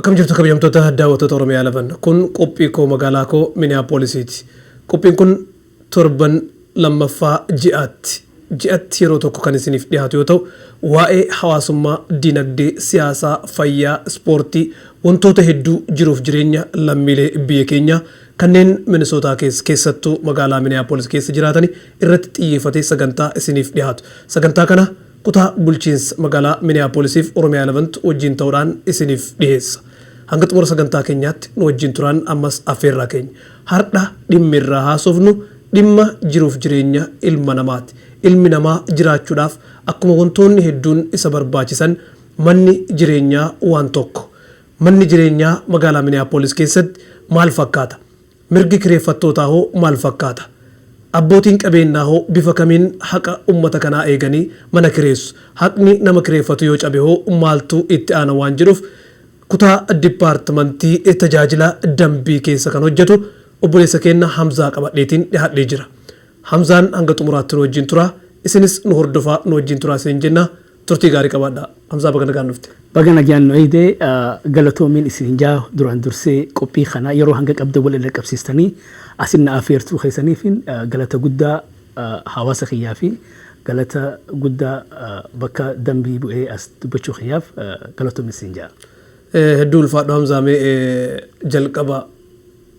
Akkam jirtu, kabajamtoota daawwattoota Oromiyaa 11? Kun qophii koo magaalaa koo Miniyaapoolisiiti. Qophiin kun torban lammaffaa ji'aatti ji'atti yeroo tokko kan isiniif dhiyaatu yoo ta'u, waa'ee hawaasummaa, dinagdee, siyaasaa, fayyaa, ispoortii, wantoota hedduu jiruuf jireenya lammiilee biyya keenyaa kanneen Minisootaa keessa, keessattuu magaalaa Miniyaapolis keessa jiraatani irratti xiyyeeffatee sagantaa isiniif dhiyaatu. Sagantaa kana kutaa bulchiinsa magaalaa Miniyaapolisiif Oromiyaa 11 wajjin ta'uudhaan isiniif dhiyeessa. Hanga xumura sagantaa keenyaatti nu wajjin turan ammas affeerraa keenya. Har'a dhimmi irraa haasofnu dhimma jiruuf jireenya ilma namaati. Ilmi namaa jiraachuudhaaf akkuma wantoonni hedduun isa barbaachisan, manni jireenyaa waan tokko. Manni jireenyaa magaalaa Miniyaapolis keessatti maal fakkaata? Mirgi kireeffattootaa hoo maal fakkaata? Abbootiin qabeenyaa hoo bifa kamiin haqa ummata kanaa eeganii mana kireessu? Haqni nama kireeffatu yoo cabe hoo maaltu itti aana waan jedhuuf, kutaa dipaartimantii tajaajila dambii keessa kan hojjetu obboleessa keenya Hamzaa qabadheetiin dhiyaadhee jira. Hamzaan hanga xumuraatti nu wajjin tura. Isinis nu hordofaa, nu wajjin turaa isin jenna. Turtii gaarii qabaadhaa. Hamzaa, baga nagaan dhufte. Baga nagaan nu eegdee, galatoomiin isin jaa. Duraan dursee qophii kana yeroo hanga qabda wal irra qabsiistanii asin na afeertuu keessaniifin galata guddaa hawaasa kiyyaa fi galata guddaa bakka dambii bu'ee as dubbachuu kiyyaaf galatoomiin isin jaa. Hedduu ulfaadhu, Hamzaa. Mee jalqaba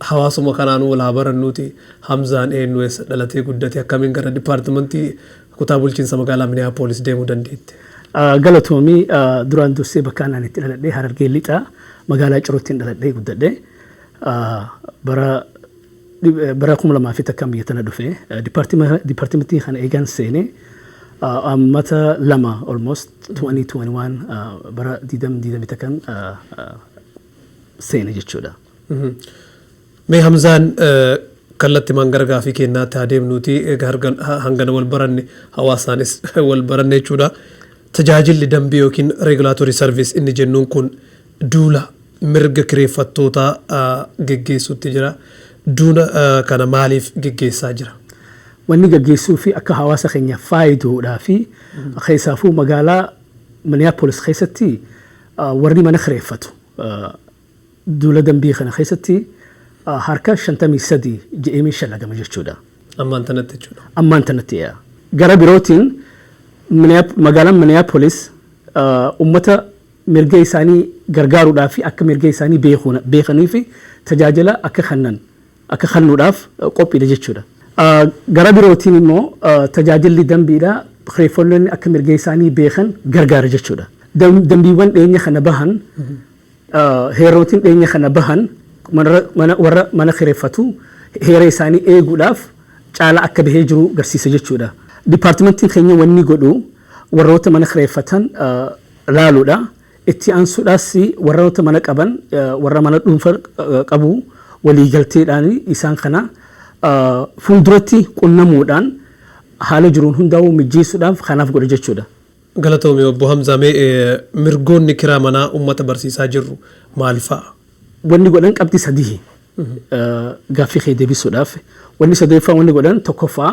hawaasuma kanaan wal haa barannuuti. Hamzaan eenyu? Eessa dhalatee guddate? Akkamiin gara dipaartimentii kutaa bulchiinsa magaalaa Miniyaapolis deemuu dandeette? Galatoomii. Duraan dursee bakka anaan itti dhaladhee Harargee Lixaa, magaalaa Cirootti dhaladhee guddadhe. Bara 2001 biyya tana dhufe. Dipaartimentii kana eegan seene ammata 2, almost 2021, bara 2021 seene jechuudha. Mee Hamzaan, kallattimaan gara gaafii keenyaatti haa deemnuuti. Hangana wal baranne, hawaasaanis wal baranne jechuudha. Tajaajilli dambii yookiin regulatory service inni jennuun kun duula mirga kireeffattootaa geggeessuutti jira. Duula kana maaliif geggeessaa jira? Wanni gaggeessuu fi akka hawaasa keenya faayiduudhaa fi keessaafuu magaalaa Minneapolis keessatti warri mana kireeffatu duula dambii kana keessatti harka 53 je'emee shallagama jechuudha. Ammaan tanatti jechuudha. Ammaan tanatti. Gara birootiin magaalaan Minneapolis ummata mirga isaanii gargaaruudhaa fi akka mirga isaanii beekanii fi tajaajila akka kennan akka kennuudhaaf qophiidha jechuudha. Gara birootiin immoo tajaajilli dambiidha kireeffattoonni akka mirga isaanii beekan gargaara jechuudha. Dambiiwwan dhiyeenya kana bahan, heerootiin dhiyeenya kana bahan, warra mana kireeffatu heera isaanii eeguudhaaf caala akka bahee jiru garsiisa jechuudha. Dipaartimentiin keenya wanni godhu warroota mana kireeffatan laaluudha. Itti aansuudhaas warroota mana qaban, warra mana dhuunfaa qabu waliigalteedhaan isaan kana fuulduratti qunnamuudhaan haala jiruun hundaa'uu mijjeessuudhaaf kanaaf godha jechuudha. Galatoomii, obbo Hamzaa. Mee mirgoonni kiraa manaa uummata barsiisaa jirru maal fa'a? Wanni godhan qabxii sadii, gaaffii kee deebisuudhaaf. Wanni sadeeffaa wanni godhan, tokkoffaa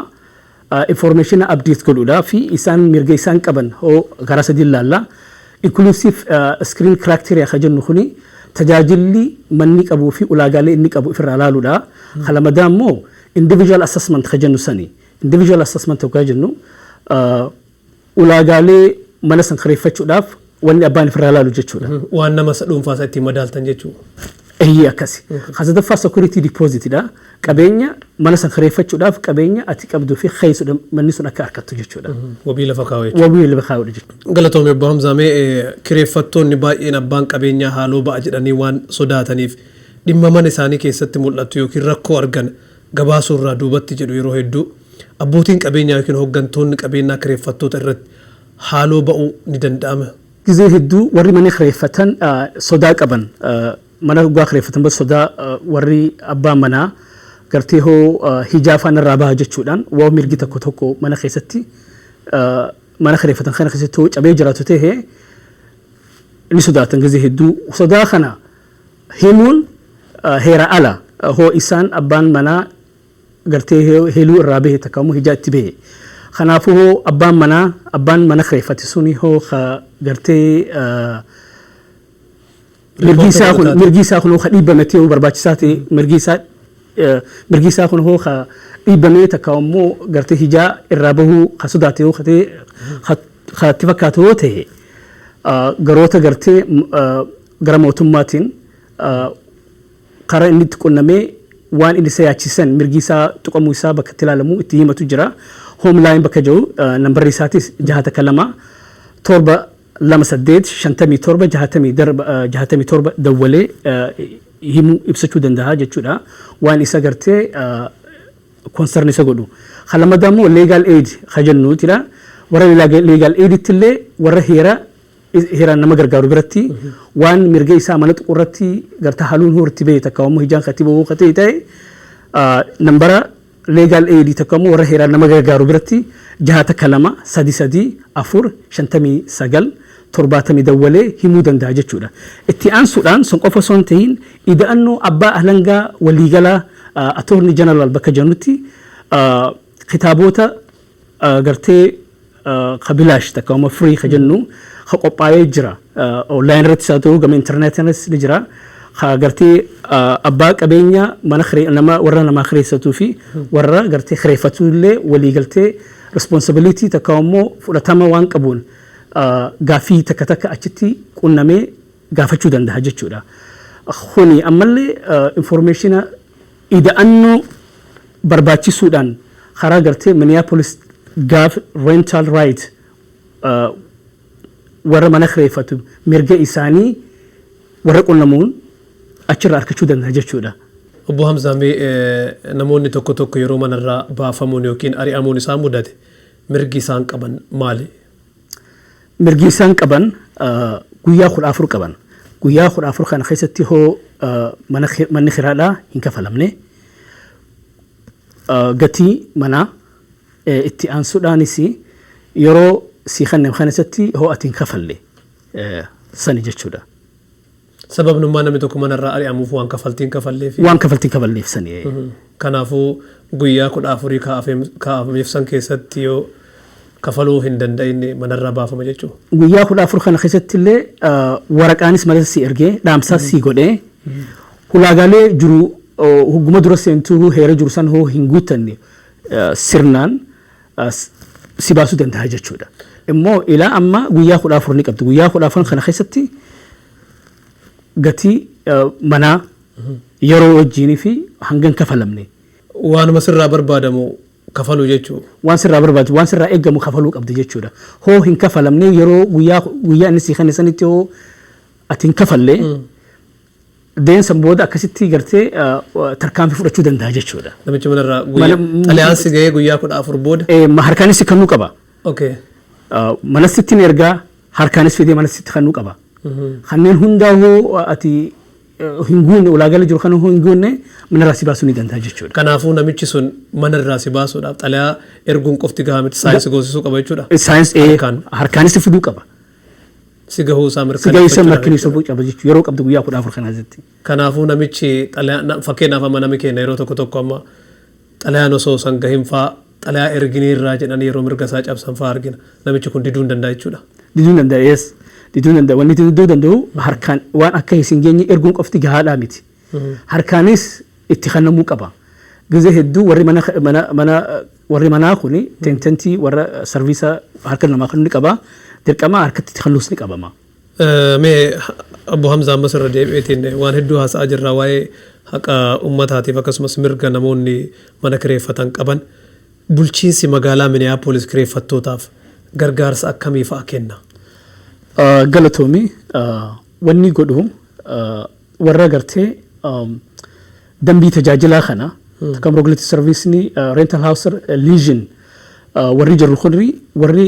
information update godhuudhaa fi isaan mirga isaan qaban hoo karaa sadii ilaalla. Inclusive screen criteria ka jennu kuni tajaajilli manni qabuu fi ulaagaalee inni qabu ofirraa ilaaluudha. Kalamadaa immoo individual assessment ka jennu sani. Individual assessment hoggaa jennu ulaagaalee mana san kireeffachuudhaaf wanni abbaan ofirraa ilaalu jechuudha. Waan nama dhuunfaa isaa ittiin madaaltan jechuudha. Eeyyee, akkasi. Ka sadaffaa security deposit dha. Qabeenya mana san kireeffachuudhaaf qabeenya ati qabduu fi keessa manni sun akka harkattu jechuudha. Wabii lafa kaa'u jechuudha. Wabii lafa kaa'udha jechuudha. Galatoomii, obbo Hamzaa. Mee kireeffattoonni baay'een abbaan qabeenyaa haaloo ba'a jedhanii waan sodaataniif dhimma mana isaanii keessatti mul'atu yookiin rakkoo argan gabaasuu irraa duubatti jedhu yeroo hedduu. Abbootiin qabeenyaa yookiin hooggantoonni qabeenyaa kireeffattoota irratti haaloo ba'uu ni danda'ama? Gizee hedduu warri mana kireeffatan sodaa qaban, mana dhugaa kireeffatan bas sodaa warri abbaan manaa gartee hoo hijaafaan irraa baha jechuudhaan, waa mirgi tokko tokko mana keessatti, mana kireeffatan kana keessatti hoo cabee jiraatu ta'e ni sodaatan gizee hedduu. Sodaa kana himuun heera ala hoo isaan abbaan manaa gartee heluu irraa bahe takka immoo hijaa itti bahe. Kanaafuu hoo abbaan manaa, abbaan mana kireeffate suni hoo gartee Mirgi isaa kun, mirgi isaa kun hoo dhiibbame ta'uu barbaachisaa ta'e, mirgi isaa kun hoo dhiibbamee takka immoo gartee hijaa irraa bahuu ka sodaate yoo ta'e, ka itti fakkaatu yoo ta'e, garoota gartee gara mootummaatiin karaa inni itti qunnamee waan inni isa yaachisan, mirgi isaa tuqamuu isaa bakka itti ilaalamu itti himatu jira. Homeline bakka jiru nambarri isaatis 612 728 57 67 dawwalee himuu ibsachuu danda'a jechuudha. Waan isa gartee concern isa godhu. Kan lammataa immoo legal aid ka jennuutidha. Warra legal aiditti illee, warra heera heeraan nama gargaaru biratti, waan mirga isaa mana tuqurratti garta haluun horti ba'e takka immoo hijaan katti ba'uu katee ta'e, nambara legal aid takka immoo warra heeraan nama gargaaru biratti 612 334 59 70 dawwalee himuu danda'a jechuudha. Itti aansuudhaan sun qofa osoo hin ta'in, ida'annoo abbaa alangaa waliigalaa, attorney general bakka jennutti, kitaabota gartee kabilaash takka immoo free ka jennu ka qophaa'ee jira. Online irratti haa ta'u, gama intarneetiinis ni jira. Ka gartee abbaa qabeenya mana nama warra namaa kireessatuu fi warra gartee kireeffatu illee waliigaltee responsibility takka immoo fudhatama waan qabuun gaaffii takka takka achitti qunnamee gaafachuu danda'a jechuudha. Kuni ammallee information ida'annoo barbaachisuudhaan karaa gartee Minneapolis gov rental right, warra mana kireeffatu mirga isaanii warra qunnamuun achirraa argachuu danda'a jechuudha. Obbo Hamzaa, mee namoonni tokko tokko yeroo manarraa baafamuun yookiin ari'amuun isaan mudate mirgi isaan qaban maali? Mirgi isaan qaban guyyaa 14 qaban. Guyyaa 14 kana keessatti hoo manni kiraadhaa hin kafalamne, gatii manaa itti aansuudhaanis yeroo sii kenname kana keessatti hoo ati hin kafalle sani jechuudha. Sababnummaa namni tokko manarraa ari'amuuf waan kafaltiin kafalleef. Waan kafaltiin kafalleef sani. Kanaafuu guyyaa 14 kaa'ameef san keessatti yoo kafaluu hin danda'in manarraa baafama jechuudha. Guyyaa 14 kana keessatti illee waraqaanis mana si ergee dhaamsaas si godhee, ulaagaalee jiru hogguma dura seentuu heera jiru san hoo hin guuttanne sirnaan si baasuu danda'a jechuudha. Immoo ilaa amma guyyaa 14 ni qabdi. Guyyaa 14 kana keessatti gatii manaa yeroo wajjinii fi hanga hin kafalamne. Waanuma sirraa barbaadamu kafaluu jechuudha. Waan sirraa barbaadu, waan sirraa eegamu kafaluu qabdi jechuudha. Hoo hin kafalamne, yeroo guyyaa inni sii kenne sanitti hoo ati hin kafalle, deensan booda akkasitti gartee tarkaanfii fudhachuu danda'a jechuudha. Namichi manarraa xalayaan si gahee guyyaa 14 booda. Harkaanis kennuu qaba. Manas sittiin ergaa, harkaanis fidee manas sitti kennuu qaba. Kanneen hundaa hoo ati hin guunne, ulaagaalee jiru kana hoo hin guunne, manarraa si baasuu ni danda'a jechuudha. Kanaafuu namichi sun manarraa si baasuudhaaf xalayaa erguun qofti gahaa miti, sign goosisuu qaba jechuudha. Sign harkaanis fiduu qaba. Si gahuu isaa Si gahuu isaa mirkaneeffachuu qaba jechuudha. Yeroo qabdu guyyaa 14 kana keessatti. Kanaafuu namichi xalayaa, fakkeenyaaf amma nami keenya yeroo tokko tokko amma xalayaan osoo san gahin faa xalayaa erginiirraa jedhanii yeroo mirga isaa cabsan faa argina. Namichi kun diduu hin danda'a jechuudha. Diduu hin danda'a, yes. Diduu hin danda'a. Wanni diduu danda'u harkaan waan akka isin geenye erguun qofti gahaadhaa miti. Harkaanis itti kennamuu qaba. Gizee hedduu warri mana mana mana warri manaa kuni tenantii warra service harka namaa kennu ni qaba. Dirqama harkatti itti kennuus ni qabama. Mee Obbo Hamzaa, ammas irra deebi'eetiin waan hedduu haasa'aa jirra waa'ee haqa uummataatiif akkasumas mirga namoonni mana kireeffatan qaban. Bulchiinsi magaalaa Minneapolis kireeffattootaaf gargaarsa akkamii fa'a kenna? Galatoomi. Wanni godhu warra gartee dambii tajaajilaa kana akkam regulatory service ni rental house legion warri jiru kunri warri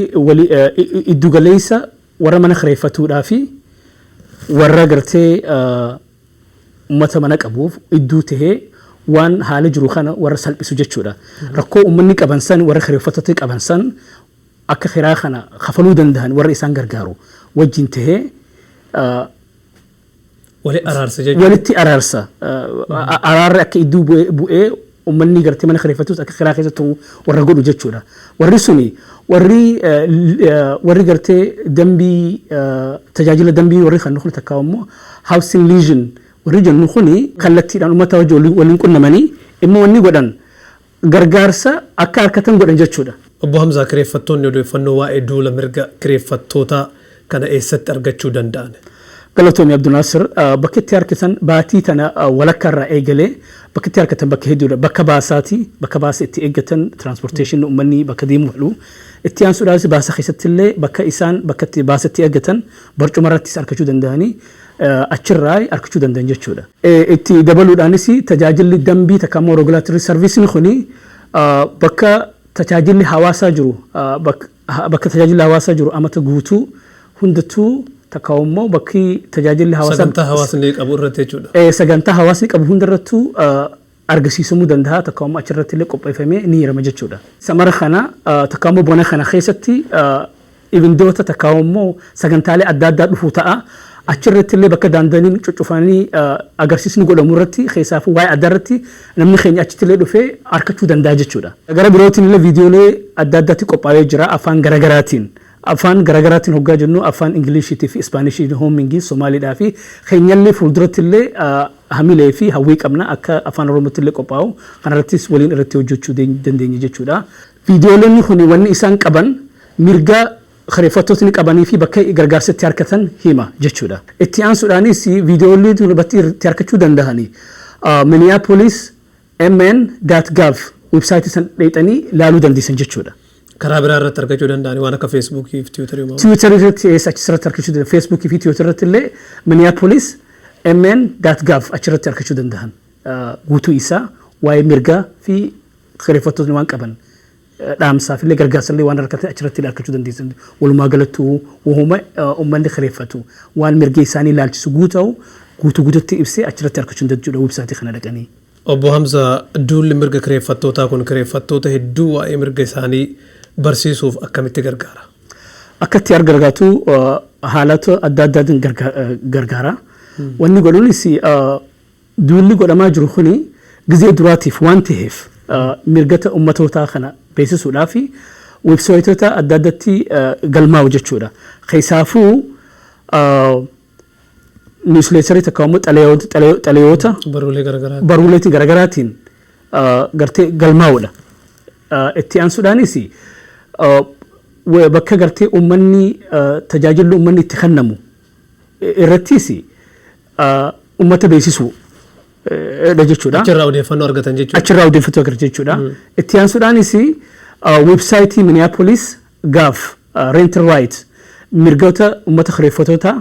iddu galeessa warra mana kireeffatuudhaa fi warra gartee ummata mana qabuuf idduu tahee waan haala jiru kana warra salphisu jechuudha. Rakkoo uummanni qaban san, warra kireeffattoota qaban san, akka kiraa kana kafaluu danda'an warra isaan gargaaru wajjin tahee Wali araarsa jechuudha. Walitti araarsa. Araarri akka iddoo bu'ee uummanni gartee mana kireeffatus akka kiraa keessa ta'u warra godhu jechuudha. Warri suni warri gartee dambii tajaajila dambii warri kan kun takka immoo Housing Liaison warri jennu kuni kallattiidhaan uummata wajjin waliin qunnamanii immoo wanni godhan gargaarsa akka harkatan godhan jechuudha. Obbo Hamzaa, kireeffattoonni odeeffannoo waa'ee duula mirga kireeffattootaa kana eessatti argachuu danda'an? Galatoomi, Abdunaasir. Bakka itti harkisan baatii tana walakkaa irraa eegalee bakka itti harkatan bakka hedduudha. Bakka baasaati, bakka baasa itti eeggatan, transportation uummanni bakka deemu fedhu. Itti aansuudhaanis baasa keessatti illee bakka isaan bakka itti baasa itti eeggatan barcuma irrattis argachuu danda'anii achirraa argachuu danda'an jechuudha. Itti dabaluudhaanis tajaajilli dambii takka immoo regulatory service kuni bakka tajaajilli hawaasaa jiru, bakka tajaajilli hawaasaa jiru amata guutuu hundattuu, takka immoo bakki tajaajilli hawaasaa Sagantaa hawaasni qabu irratti jechuudha. Sagantaa hawaasni qabu hundarrattuu argisiisamuu danda'a, takka immoo achirratti illee qopheeffamee ni hirama jechuudha. Summer kana takka immoo bona kana keessatti eventoota takka immoo sagantaalee adda addaa dhufuu ta'a. Achirratti illee bakka daandaniin cuccufanii agarsiisni godhamu irratti, keessaafuu waa'ee adda irratti namni keenya achitti illee dhufee argachuu danda'a jechuudha. Gara birootiin illee viidiyoolee adda addaatti qophaa'ee jira afaan garagaraatiin. Afaan garagaraatiin hoggaa jennu afaan Ingiliishiitii fi Ispaanishii, hoomingii, Somaaliidhaa fi keenyallee fuulduratti illee hamilee fi hawwii qabna akka afaan Oromootti illee qophaa'u, kanarrattis waliin irratti hojjechuu dandeenya jechuudha. Viidiyooleen kun wanni isaan qaban mirga kireeffattootni qabanii fi bakka gargaarsa itti argatan hima jechuudha. Itti aansuudhaanis viidiyoolee tun bakka itti argachuu danda'ani Minneapolis mn.gov website san dheexanii ilaaluu dandeessan jechuudha. Karaa biraa irratti argachuu danda'ani waan akka Feesbuukii fi Tiwiitarii maal? Tiwiitarii irratti eessa achirratti argachuu danda'an. Feesbuukii fi Tiwiitarii irratti illee Minneapolis mn.gov achirratti argachuu danda'an. Guutuu isaa waa'ee mirgaa fi kireeffattootni waan qaban dhaamsaaf illee gargaarsa illee waan argatan achirratti illee argachuu dandeessan. Walumaa galattuu wahuma uummanni kireeffatu waan mirga isaanii ilaalchisu guuta'u guutuu guututti ibsee achirratti argachuu jechuudha website kana dhaqanii. Obbo Hamza, duulli mirga kireeffattootaa kun kireeffattoota hedduu waa'ee mirga isaanii barsiisuuf akkamitti gargaara? Akka itti argatu haalota adda addaatiin gargaara. Wanni godhuunis duulli godhamaa jiru kuni gizee duraatiif waan ta'eef mirgata ummatootaa kana beeksisuudhaaf websaayitoota adda addaatti galmaa'u jechuudha. Keessaafuu newsletter takka immoo xalayoota Baruulee garaagaraa. Baruuleetiin garaagaraatiin gartee galmaa'uudha. Itti aansuudhaanis bakka gartee uummanni tajaajilli uummanni itti kennamu irrattis uummata beeksisuu dha jechuudha. Achirraa odeeffannoo argatan jechuudha. Achirraa odeeffannoo argatan jechuudha. Itti aansuudhaanis website Minneapolis gov renter right, mirgoota uummata kireeffattoota,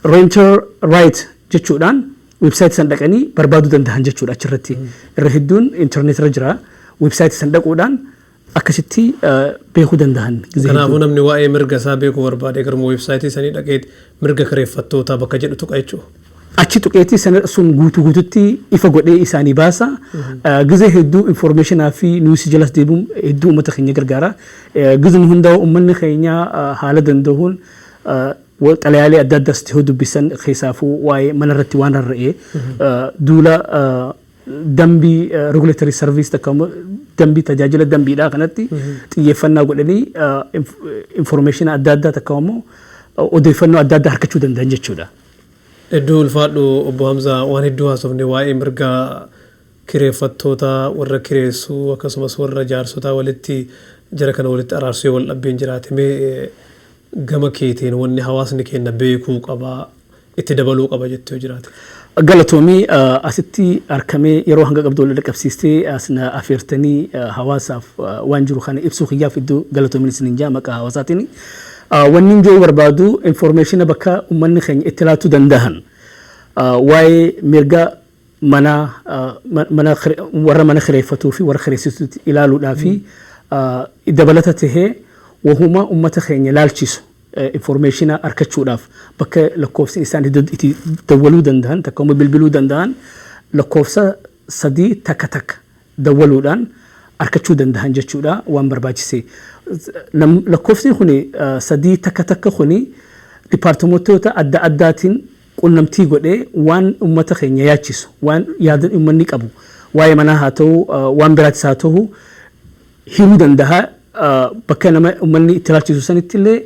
renter right jechuudhaan website san dhaqanii barbaaduu danda'an jechuudha achirratti. Irra hedduun intarneet irra jira. Website san dhaquudhaan akkasitti beekuu danda'an. Kanaafuu namni waa'ee mirga isaa beekuu barbaade garuma website sanii dhaqee mirga kireeffattootaa bakka jedhu tuqa jechuudha. Achi tuqeetii sana sun guutuu guututti ifa godhee isaanii baasa. Gizee hedduu information fi news jalas deemuun hedduu uummata keenya gargaara. Gizuma hundaa uummanni keenya haala danda'uun xalayaalee adda addaas yoo dubbisan, keessaafuu waa'ee mana irratti waan rarra'ee duula dambii regulatory service takka dambii tajaajila dambiidhaa kanatti xiyyeeffannaa godhanii information adda addaa takka immoo odeeffannoo adda addaa argachuu danda'an jechuudha. Hedduu ulfaadhu, obbo Hamzaa. Waan hedduu haasofne, waa'ee mirga kireeffattoota, warra kireessuu, akkasumas warra jaarsotaa walitti jara kana walitti araarsuu yoo wal dhabbiin jiraate. Mee gama keetiin wanni hawaasni keenya beekuu qaba, itti dabaluu qaba jettee yoo jiraate. Galatoomii, asitti argamee yeroo hanga qabdu wal qabsiistee as na afeertanii hawaasaaf waan jiru kana ibsuu kiyyaaf iddoo galatoomiin isiniin jaa maqaa hawaasaatiin. Wanni ijoo barbaadu information bakka uummanni keenya itti laatuu danda'an waa'ee mirga mana mana warra mana kireeffatuu fi warra kireessituutti ilaaluudhaa fi dabalata tahee wahuma uummata keenya laalchisu information argachuudhaaf bakka lakkoofsi isaan itti dawwaluu danda'an takka immoo bilbiluu danda'an lakkoofsa 311 dawwaluudhaan argachuu danda'an jechuudha waan barbaachise. Lakkoofsi kuni 311 kuni dipaartimentoota adda addaatiin qunnamtii godhee waan uummata keenya yaachisu, waan yaada uummanni qabu, waa'ee manaa haa ta'u, waan biraatis haa ta'u, hiruu danda'a. Bakka nama uummanni itti ilaalchisu sanitti illee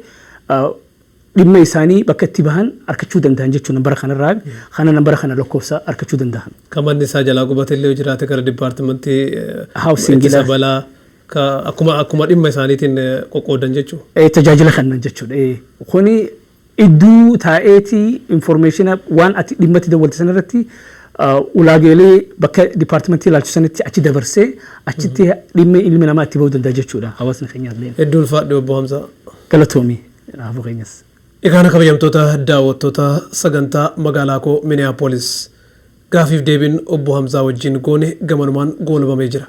Dhimma isaanii bakka itti bahan argachuu danda'an jechuudha. Nambara kanarraa kana, nambara kana lakkoofsa argachuu danda'an. Kan manni isaa jalaa gubate illee yoo jiraate gara departmentii Housing ittisa balaa akkuma dhimma isaaniitiin qoqqoodan jechuudha. Tajaajila kennan jechuudha. Kuni iddoo taa'eetii information waan ati dhimma itti dawwalte sanarratti ulaageelee bakka departmentii ilaalchu sanitti achi dabarsee achitti dhimma ilmi namaa itti bahuu danda'a jechuudha, hawaasni keenya illee. Hedduu ulfaadhe, obbo Hamzaa. Galatoomii, haafuu keenyas. Egaan kabajamtoota daawwattoota sagantaa magaalaa koo Minneapolis, gaafiif deebiin obbo Hamzaa wajjin goone gamanumaan goolabamee jira.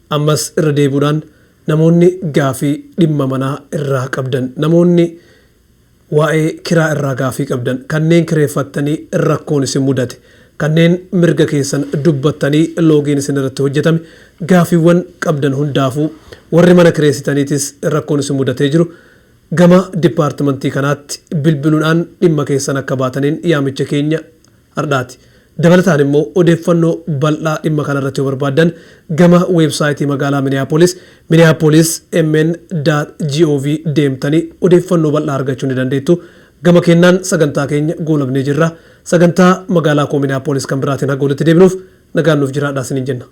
Ammas irra deebi'uudhaan namoonni gaafii dhimma manaa irraa qabdan, namoonni waa'ee kiraa irraa gaafii qabdan, kanneen kireeffattanii rakkoon isin mudate, kanneen mirga keessan dubbattanii loogiin isin irratti hojjetame, gaafiiwwan qabdan hundaafuu, warri mana kireessitaniitis rakkoon isin mudatee jiru, gama departmentii kanaatti bilbiluudhaan dhimma keessan akka baataniin yaamicha keenya hardhaati. Dabalataan immoo odeeffannoo bal'aa dhimma kanarratti yoo barbaaddan gama websiteii magaalaa Minneapolis, Minneapolis mn.gov deemtanii odeeffannoo bal'aa argachuu ni dandeettu. Gama kennaan sagantaa keenya goolabnee jirra. Sagantaa magaalaa koo Minneapolis kan biraatiin haga walitti deebinuuf nagaan nuuf jiraadhaa isiniin jenna.